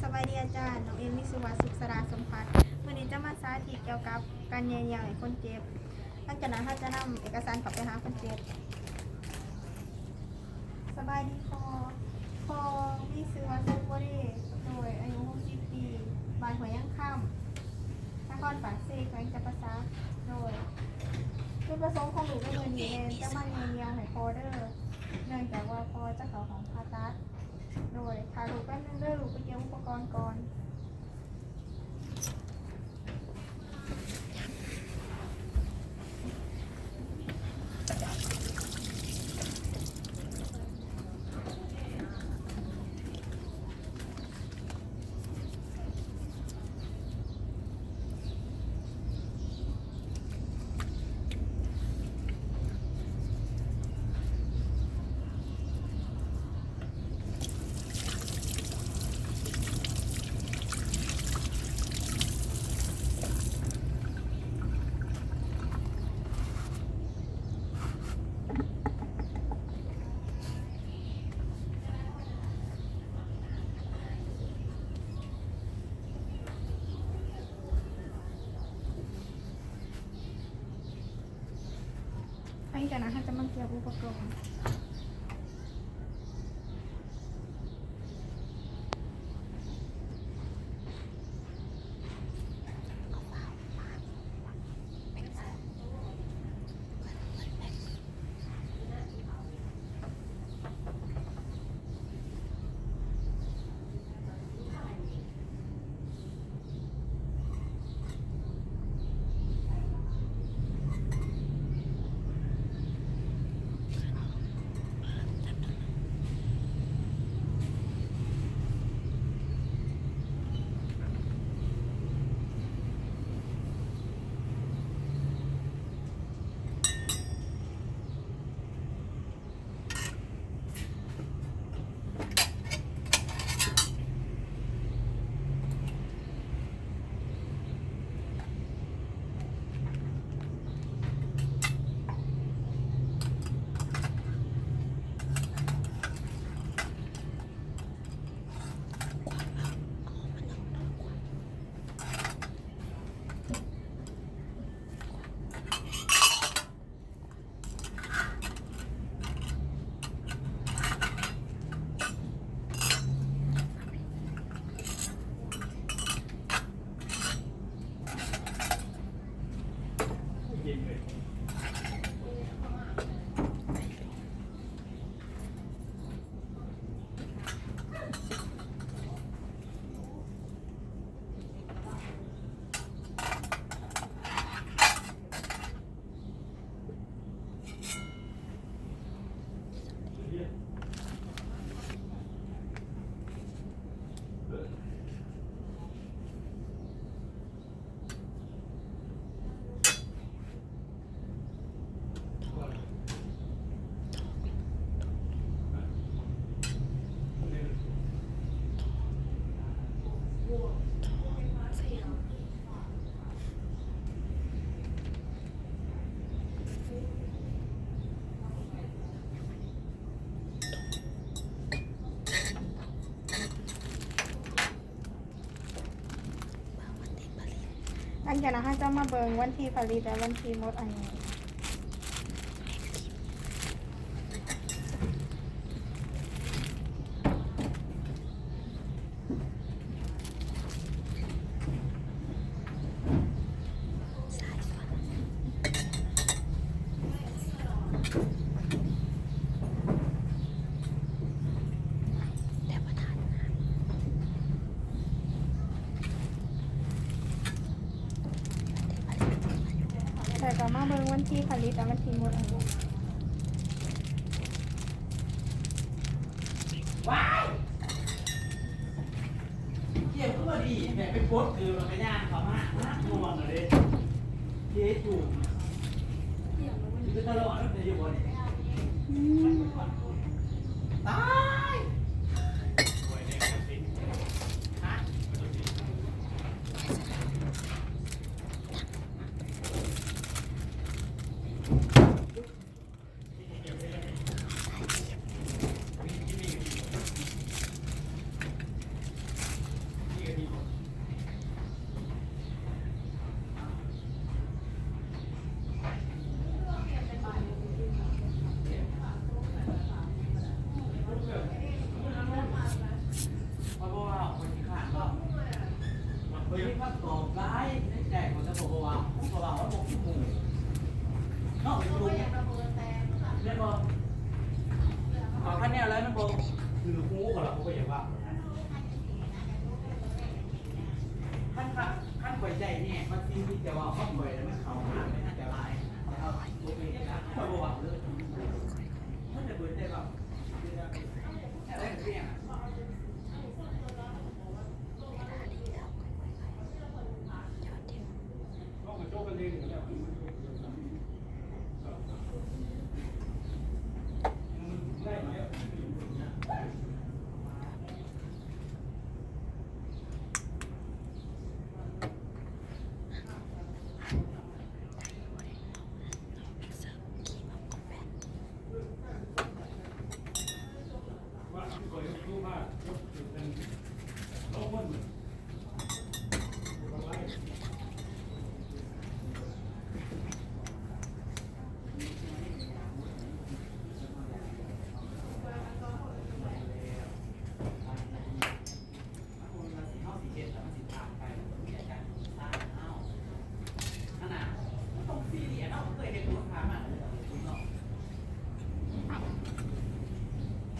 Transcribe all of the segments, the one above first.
ສະບາຍດີອາຈານ, ນ້ອງເອມີຊື່ວ່າ ສຸກສະດາ ສົມພັດ. ມື້ນີ້ຈະມາສາທິດກ່ຽວກັບການແຍ່ເຫຍື້ອໃຫ້ຄົນເຈັບ. ຫຼັງຈາກນັ້ນເຮົາຈະນຳເອກະສານເຂົ້າໄປຫາຄົນເຈັບ. ສະບາຍດີພໍ່. ພໍ່ມີຊື່ວ່າ ສຸກບໍເດ ໂດຍ ອາຍຸຫົກສິບປີ, ບ້ານຫ້ວຍຍາງຄຳ, ນະຄອນປາກເຊ, ແຂວງຈຳປາສັກ. ໂດຍ ຈຸດປະສົງຂອງລູກໃນມື້ນີ້ແມ່ນຈະມາແຍ່ເຫຍື້ອໃຫ້ພໍ່ເດີ, ເນື່ອງຈາກວ່າພໍ່ຈະເຂົ້າຫ້ອງຜ່າຕັດ. ໂດຍ ຖ້າລູກແປັບໜຶ່ງເດີ, ລູກໄປກຽມອຸປະກອນກ່ອນ. ຫຼັງຈາກນັ້ນເຮົາຈະມາກຽມອຸປະກອນ. ຫຼັງຈາກນັ້ນເຮົາຈະມາເບິ່ງວັນທີຜະລິດ ແລະ ວັນທີໝົດອາຍຸ. ແລ້ວກໍມາເບິ່ງວັນທີຜະລິດ ແລະ ວັນທີໝົດອາຍຸ. ວ້າຍ! ກຽມຄືບໍ່ດີແບບໄປກົດຄືມັນກະຍ່າງເຂົ້າມາ ຫາງ່ວງເລີຍເດ້ ເຈຈູມ ຢູ່ຕະຫຼອດແລ້ວ ໄດ້ຢູ່ບໍ່ນີ້? ອືມ ຕາຍ! ຮະ? ແ ຕອບຫຼາຍໃນໃຈຂອງເຈົ້າ ເພາະວ່າ ເພາະວ່າເຮົາບໍ່ຄືໝູ່ເນາະ ແມ່ນບໍ່? ເອົາ ຄັນແນວໃດມັນບໍ່ຖືກຫູ ຂ້ອຍລະບໍ່ຢາກເວົ້າ. ຄັນ ຄັນ ຄັນຂ້ອຍໃຈແຍກວ່າສິ່ງທີ່ເຈົ້າເວົ້າກັບຂ້ອຍ ແລ້ວມັນເຂົ້າຫາ ມັນອັນຕະລາຍ ແລ້ວບໍ່ເປັນຫຍັງ ຂ້ອຍບໍ່ເວົ້າເລີຍ. ມັນຈະເປີດໃຈເວົ້າ ເວລານີ້ເຮົາຄ່ອຍໆ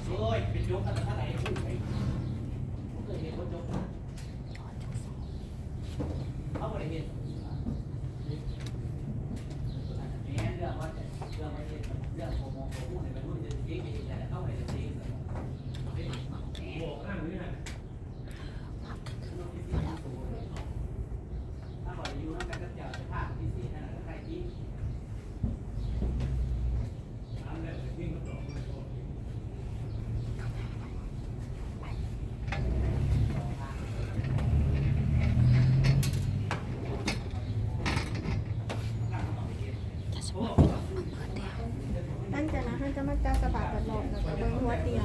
ໂອ້ຍ ໄປຈົບກັນເທົ່າໃດ ເຄີຍເຫັນບໍ່ຈົບ ເຮົາບໍ່ໄດ້ເຮັດ ແມ່ນເລື່ອງວ່າ ເລື່ອງວ່າເຮັດ ເລື່ອງຂໍ້ມູນ ຂໍ້ມູນໃຫ້ມັນຮູ້ ຈະເກັບໄປເຮັດໃດ ເຮົາໄປເຮັດເອງ ບອກນຳຢູ່ຫັ້ນ ຫຼັງຈາກນັ້ນເຮົາຈະມາຈັດສະພາບແວດລ້ອມ ແລ້ວກໍເບິ່ງຫົວຕຽງ.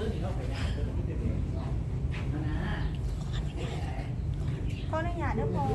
ຂໍອະນຸຍາດເດີພໍ່.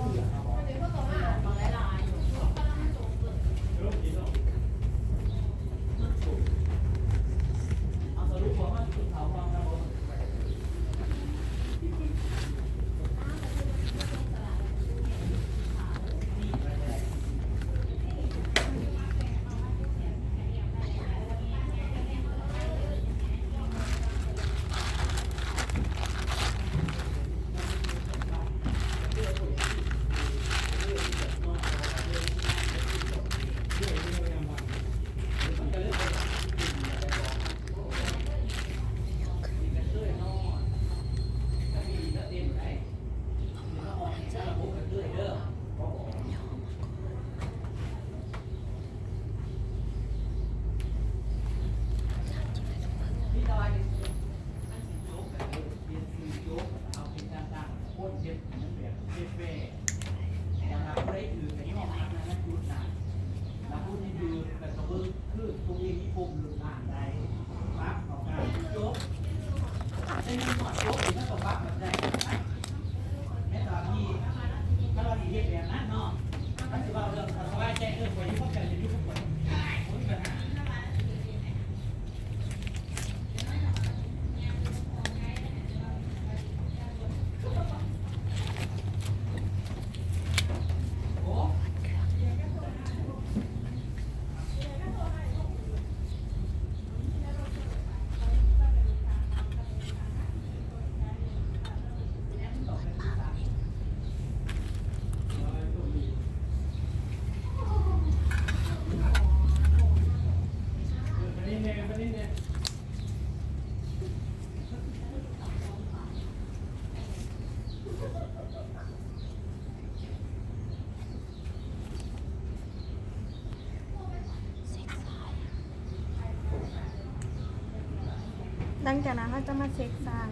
ຫຼັງຈາກນັ້ນເຮົາຈະມາເຊັກຊາຍ.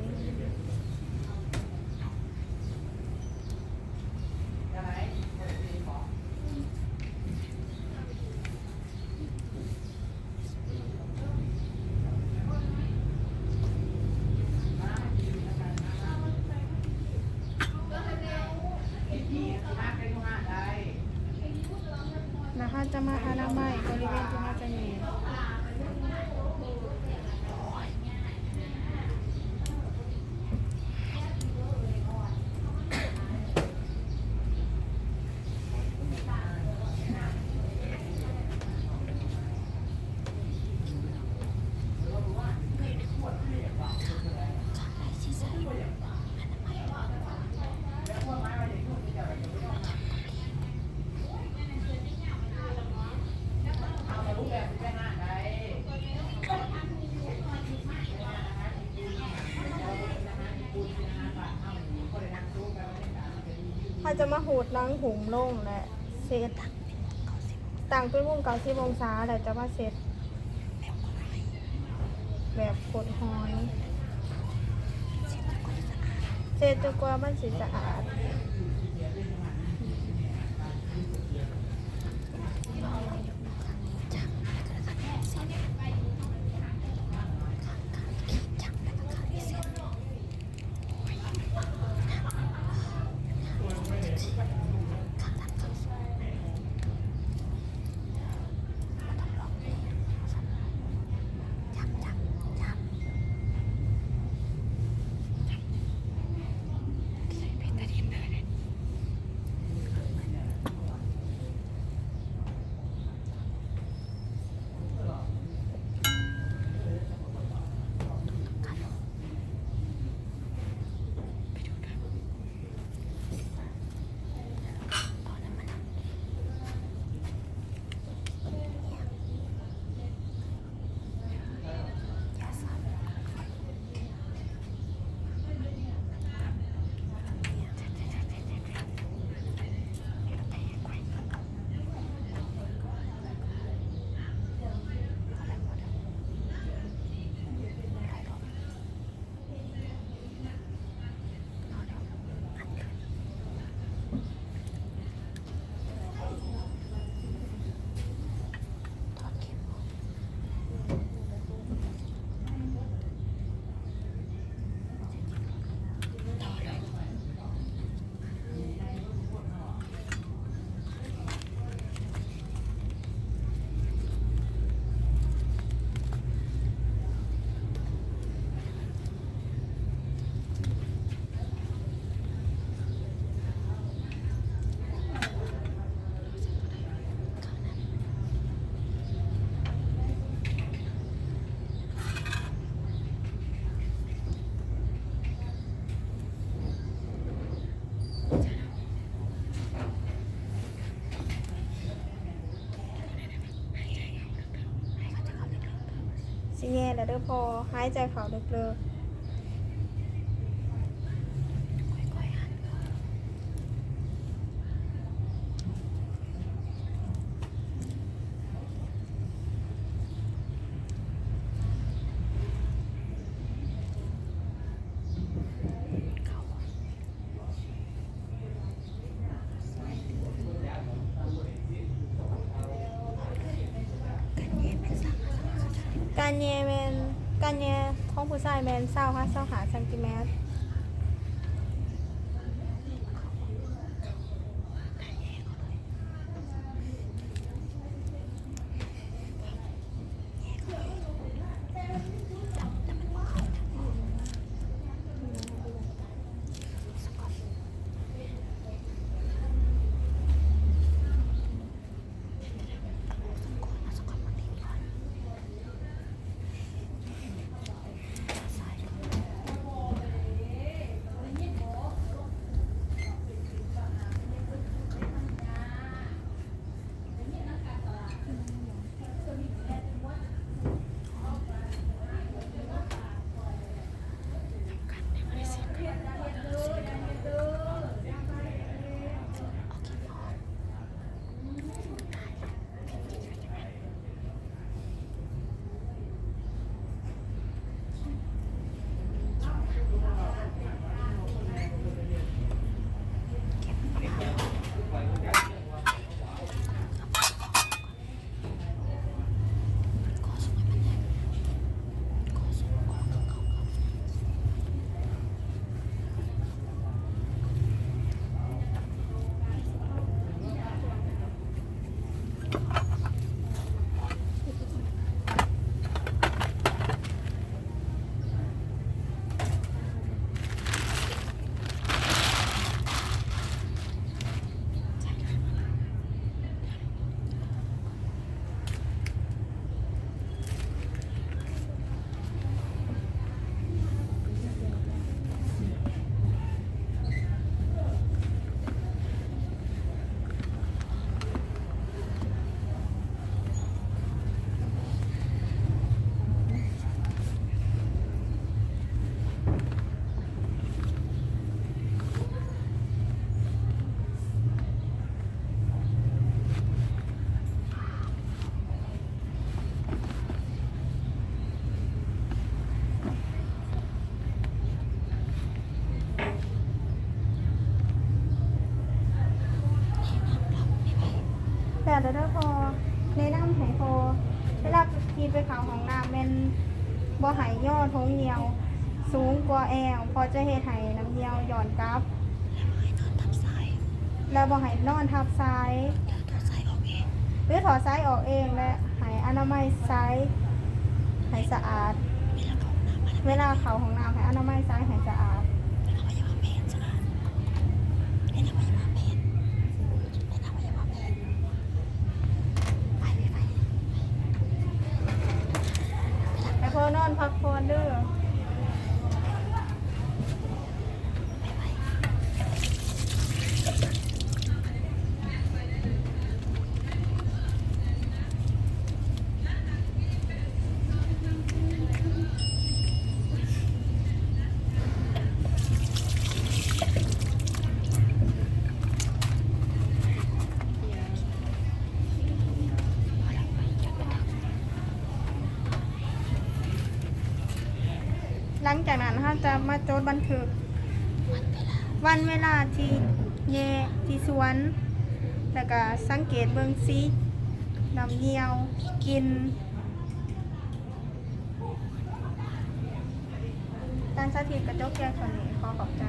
ແລ້ວເຮົາຈະມາອະນາໄມບໍລິເວນທີ່ເຮົາຈະແຫຍ່. ຈະມາຫູດໜັງຫຸ້ມລົງ ແລະ ເຊັດ ຕັ້ງເປັນມຸມເກົ້າສິບອົງສາ ແລ້ວຈະມາເຊັດແບບກົດຫອຍ ເຊັດຈົນກວ່າມັນຊິສະອາດ. ຊິແຍ່ແລ້ວເດີພໍ່ ຫາຍໃຈເຂົ້າເລິກໆ. ການແຍ່ແມ່ນ ການແຍ່ຂອງຜູ້ຊາຍແມ່ນຊາວຫາຊາວຫ້າຊັງຕີແມັດ. ເ ແລ້ວເດີພໍ່ ແນະນຳໃຫ້ພໍ່ ເວລາທີ່ໄປເຂົ້າຫ້ອງນ້ຳແມ່ນບໍ່ໃຫ້ຍໍຖົງຍ່ຽວສູງກວ່າແອວ ເພາະຈະເຮັດໃຫ້ນ້ຳຍ່ຽວຍ້ອນກັບ ແລ້ວບໍ່ໃຫ້ນອນທັບຊາຍ ແລ້ວບໍ່ໃຫ້ນອນທັບຊາຍ ຫຼືຖອດຊາຍອອກເອງ ຫຼືຖອດຊາຍອອກເອງ ແລະໃຫ້ອະນາໄມຊາຍໃຫ້ສະອາດ ເວລາເຂົ້າຫ້ອງນ້ຳ ເວລາເຂົ້າຫ້ອງນ້ຳໃຫ້ອະນາໄມຊາຍໃຫ້ສະອາດ ໃຫ້ພໍ່ນອນພັກຜ່ອນເດີ. ຫຼັງຈາກນັ້ນເຮົາຈະມາຈົດບັນທຶກວັນເວລາທີ່ແຍ່ ທີ່ສວນ ແລ້ວກະສັງເກດເບິ່ງສີນ້ຳຍ່ຽວ ກິ່ນ. ການສາທິດກະຈົບພຽງເທົ່ານີ້. ຂໍຂອບໃຈ.